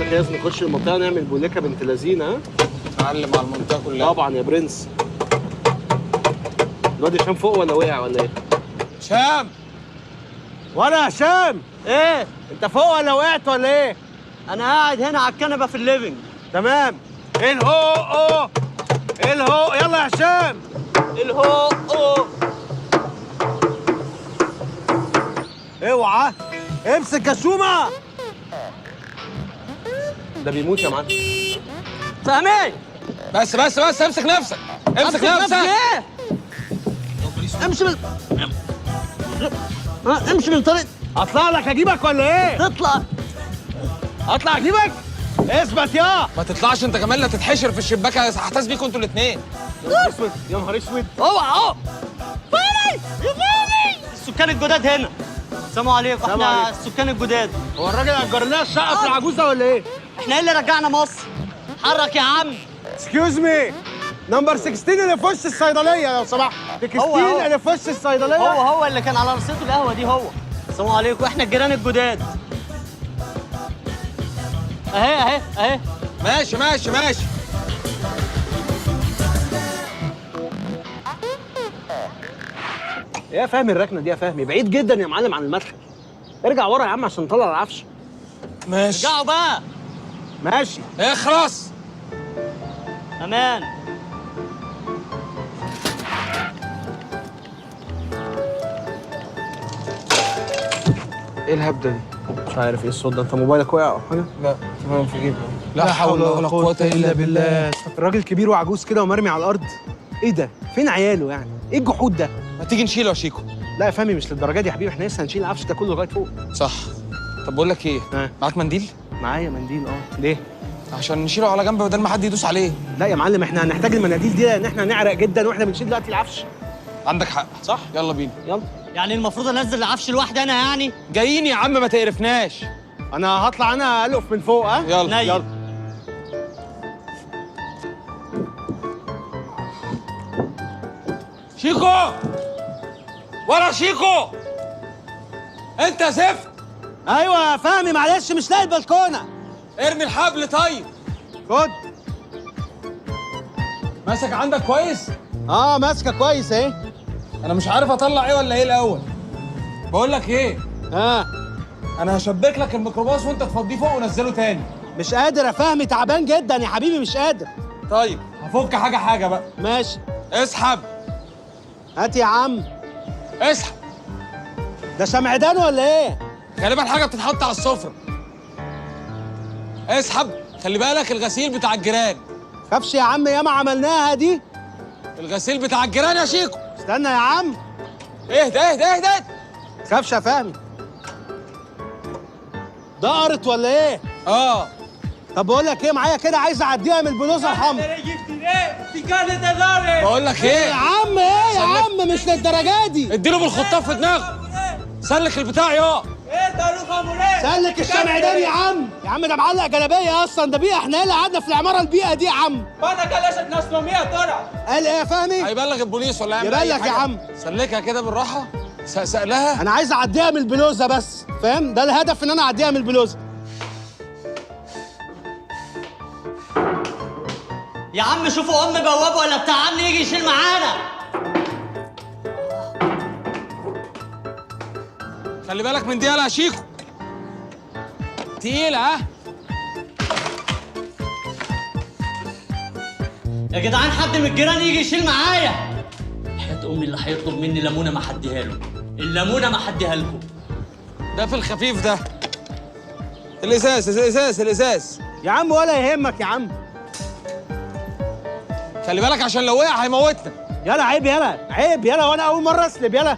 احنا كده لازم نخش المنطقة نعمل بوليكه بنت لذينه. ها؟ نتعلم على المنطقة كلها. طبعا يا برنس. الواد هشام فوق ولا وقع ولا ايه؟ هشام، ولا هشام؟ ايه؟ انت فوق ولا وقعت ولا ايه؟ انا قاعد هنا على الكنبة في ال living. تمام. ايه الهو؟ ايه الهو؟ يلا يا هشام. الهو. اوعى امسك يا شومه. ده بيموت يا معلم. فهمي بس بس بس، امسك نفسك، امسك نفسك. ايه؟ امشي من امشي من طريق. اطلع لك اجيبك ولا ايه؟ تطلع. اطلع اجيبك؟ اثبت يا ما تطلعش انت كمان، لا تتحشر في الشباك، هحتاس بيكوا انتوا الاثنين. يا نهار اسود، يا نهار اسود. اوعى اوعى. فهمي يا فهمي. السكان الجداد هنا. السلام عليكم، احنا السكان الجداد. هو الراجل اجر لنا الشقة في العجوزة ولا ايه؟ احنا ايه اللي رجعنا مصر؟ حرك يا عم. excuse me، number 16 اللي في وش الصيدلية لو سمحت. 16 اللي في وش الصيدلية. هو اللي كان على رصيده القهوة دي. هو. السلام عليكم، احنا الجيران الجداد. اهي اهي اهي. ماشي ماشي ماشي. يا فهمي الركنه دي يا فهمي بعيد جدا يا معلم عن المدخل. ارجع ورا يا عم عشان نطلع العفش. ماشي. ارجعوا بقى. ماشي. اخلص. امان. ايه الهبده دي؟ مش عارف ايه الصوت ده. انت موبايلك وقع او حاجة؟ لا تمام في جيبي. لا حول ولا قوة الا بالله. الراجل كبير وعجوز كده ومرمي على الارض. ايه ده؟ فين عياله يعني؟ ايه الجحود ده؟ ما تيجي نشيله يا شيكو. لا يا فهمي مش للدرجة دي يا حبيبي، احنا لسه هنشيل العفش ده كله لغاية فوق. صح. طب بقول لك ايه؟ معاك منديل؟ معايا منديل. اه. ليه؟ عشان نشيله على جنب بدل ما حد يدوس عليه. لا يا معلم، احنا هنحتاج المناديل دي لان احنا هنعرق جدا واحنا بنشيل دلوقتي العفش. عندك حق. صح؟ يلا بينا. يلا. يعني المفروض انزل العفش لوحدي انا يعني؟ جايين يا عم ما تقرفناش. انا هطلع انا القف من فوق. ها؟ يلا يلا. شيكو، ورا شيكو. انت يا زفت. ايوه يا فهمي معلش مش لاقي البلكونه. ارمي الحبل. طيب خد. ماسك عندك كويس؟ اه ماسكه كويس اهي. انا مش عارف اطلع ايه ولا ايه الاول. بقول لك ايه؟ ها؟ انا هشبك لك الميكروباص وانت تفضيه فوق ونزله تاني. مش قادر يا فهمي، تعبان جدا يا حبيبي مش قادر. طيب هفك حاجة حاجة بقى. ماشي. اسحب. هات يا عم. اسحب. ده شمعدان ولا ايه؟ غالبا حاجة بتتحط على السفرة. اسحب، خلي بالك الغسيل بتاع الجيران. خافش يا عم، ياما عملناها دي. الغسيل بتاع الجيران يا شيكو. استنى يا عم. اهدى اهدى اهدى. خافش يا فهمي. ده قرط ولا ايه؟ اه. طب بقول لك ايه، معايا كده عايز اعديها من البلوزة الحمراء. بقول لك ايه يا عم؟ ايه يا عم مش للدرجة دي. اديله بالخطاف في دماغه. سلك البتاع يا. سلك الشمعدان يا عم. يا عم ده معلق جلابية اصلا، ده بيئة. احنا اللي قعدنا في العمارة البيئة دي يا عم. قال ايه يا فهمي؟ هيبلغ البوليس ولا يعمل اي يبلغ حاجة؟ يا عم. سلكها كده بالراحة. سقلها. انا عايز اعديها من البلوزة بس، فاهم؟ ده الهدف، ان انا اعديها من البلوزة. يا عم شوفوا ام بواب ولا بتاع عم يجي يشيل معانا. خلي بالك من دي يا شيكو. تقيلة. ها يا جدعان، حد من الجيران يجي يشيل معايا. حياة امي اللي هيطلب مني ليمونه ما حديها له. الليمونه ما حديها لكم. ده في الخفيف ده. الازاز الازاز الازاز يا عم ولا يهمك يا عم. خلي بالك عشان لو وقع هيموتنا. يلا عيب، يلا عيب، يلا وانا اول مرة اسلب. يلا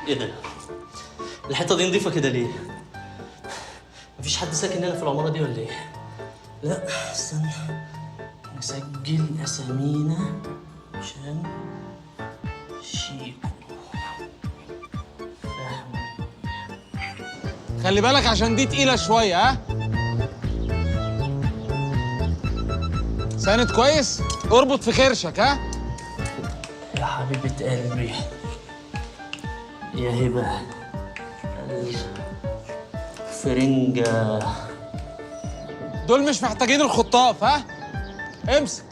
ايه ده؟ الحتة دي نضيفه كده ليه؟ مفيش حد ساكن هنا في العمارة دي ولا ايه؟ لا استنى نسجل اسامينا عشان شيكو فهمي. خلي بالك عشان دي تقيلة شوية. ها ساند كويس، اربط في كرشك. ها يا حبيبه قلبي، يا هبه الفرنجة. دول مش محتاجين الخطاف. ها امسك.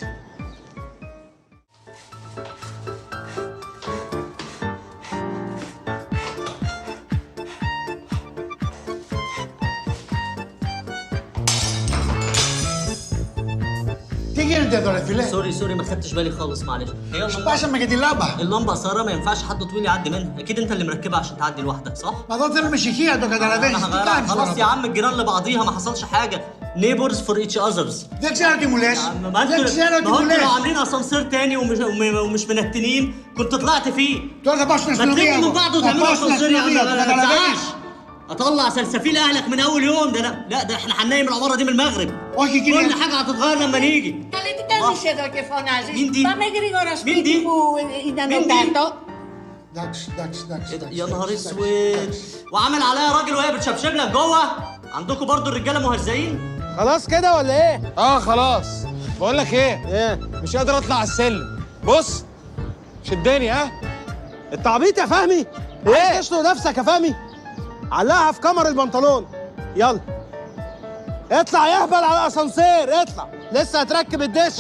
Τι γίνεται εδώ ρε φίλε? sorry sorry، ما خدتش بالي خالص، معلش. هي اللمبة، Σπάσαμε και τη λάμπα. اللمبة قصيرة، ما ينفعش حد طويل يعدي منها. اكيد انت اللي مركبها عشان تعدي لوحدك، صح؟ Μα εδώ θέλουμε ησυχία, το καταλαβαίνεις. أنا Τι هغيرها. κάνεις خلاص τώρα? يا عم، الجيران لبعضيها، ما حصلش حاجة. neighbors for each others. Δεν ξέρω τι μου λες. ما Δεν انتوا ξέρω τι ما μου انتوا لو λες. عاملين اسانسير تاني ومش منتنين كنت طلعت فيه. Τώρα θα πάω στην ما αστυνομία. تلموا من εγώ. بعض Θα وتعملوا πάω στην اسانسير يا عم. αστυνομία, το ما καταλαβαίνεις. تزعقش. اطلع سلسفيل اهلك من اول يوم ده. لا لا، ده احنا هننام العمارة دي من المغرب. Όχι κύριε. كل حاجة هتتغير لما نيجي. Καλέ, τι κάνεις εδώ και φωνάζεις? Μην τι. Πάμε γρήγορα Μην σπίτι τι. που ήταν Μην ο τι. κάτω. Εντάξει, εντάξει, εντάξει. إيه ده؟ εντάξει, يا نهار εντάξει, اسود، εντάξει. وعامل عليا راجل وهي بتشبشب لك جوه. عندكم برضو الرجالة مهزئين. خلاص كده ولا ايه؟ اه خلاص. بقول لك ايه؟ ايه؟ مش قادر اطلع على السلم. بص شدني. ها انت عبيط يا فهمي؟ ايه؟ تشنق نفسك يا فهمي؟ علقها في كمر البنطلون. يلا اطلع يا اهبل على الاسانسير، اطلع، لسه هتركب الدش.